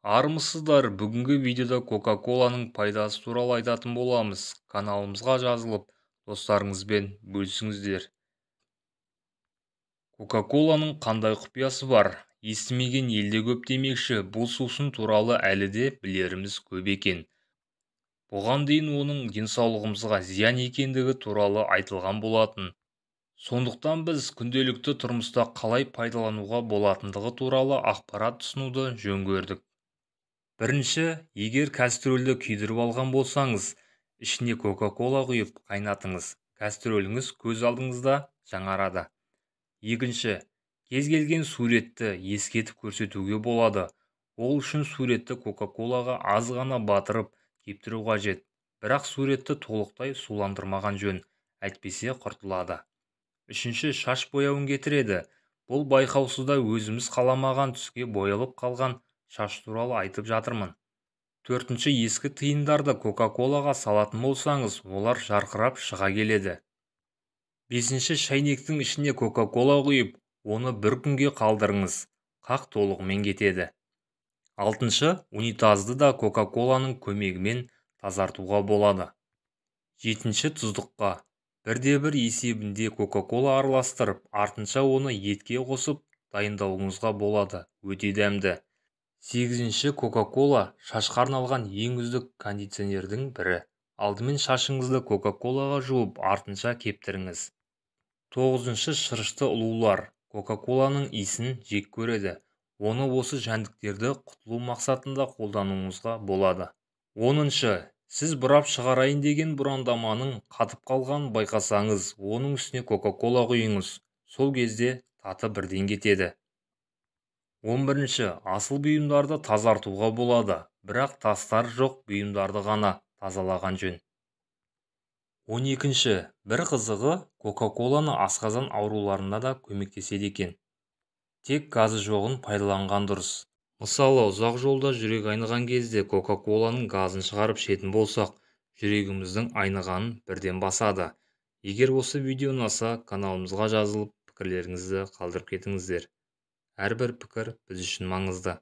Армысыздар, бүгінгі видеода Кока-Коланың пайдасы туралы айтатын боламыз. Каналымызға жазылып, достарыңызбен бөлісіңіздер. Кока-Коланың қандай құпиясы бар? Естімеген елде көп демекші, бұл сусын туралы әлі де білеріміз көп екен. Бұған дейін оның денсаулығымызға зиян екендігі туралы айтылған болатын. Сондықтан біз күнделікті тұрмыста қалай пайдалануға болатындығы туралы ақпарат ұсынуды жөн көрдік. Бірінші, егер кәстрөлді күйдіріп алған болсаңыз, ішіне Кока-Кола құйып қайнатыңыз. Кәстрөліңіз көз алдыңызда жаңарады. Екінші, кез келген суретті ескертіп көрсетуге болады. Ол үшін суретті Кока-Колаға аз ғана батырып кептіру қажет. Бірақ суретті толықтай суландырмаған жөн, әйтпесе құртылады. Үшінші, шаш бояуын кетіреді. Бұл байқаусызда өзіміз қаламаған түске боялып қалған шаш туралы айтып жатырмын. Төртінші, ескі тиындарды Кока-Колаға салатын болсаңыз, олар жарқырап шыға келеді. Бесінші, шәйнектің ішіне Кока-Кола құйып, оны бір күнге қалдырыңыз, қақ толығымен кетеді. Алтыншы, унитазды да Кока-Коланың көмегімен тазартуға болады. Жетінші, тұздыққа бірде-бір есебінде Кока-Кола араластырып, артынша оны етке қосып дайындауыңызға болады, өте дәмді. Сегізінші, Кока-Кола шашқа арналған ең үздік кондиционердің бірі. Алдымен шашыңызды Кока-Колаға жуып, артынша кептіріңіз. Тоғызыншы, шырышты ұлулар Кока-Коланың иісін жек көреді. Оны осы жәндіктерді құтылу мақсатында қолдануыңызға болады. Оныншы, сіз бұрап шығарайын деген бұрандаманың қатып қалғанын байқасаңыз, оның үстіне Кока-Кола құйыңыз. Сол кезде таты бірден кетеді. 11-ші, асыл бұйымдарды тазартуға болады, бірақ тастар жоқ бұйымдарды ғана тазалаған жөн. 12-ші, бір қызығы, Кока-Коланы асқазан ауруларына да көмектеседі екен. Тек газы жоғын пайдаланған дұрыс. Мысалы, ұзақ жолда жүрек айныған кезде Кока-Коланың газын шығарып ішетін болсақ, жүрегіміздің айнығанын бірден басады. Егер осы видео ұнаса, каналымызға жазылып, пікірлеріңізді қалдырып кетіңіздер. Әрбір пікір біз үшін маңызды.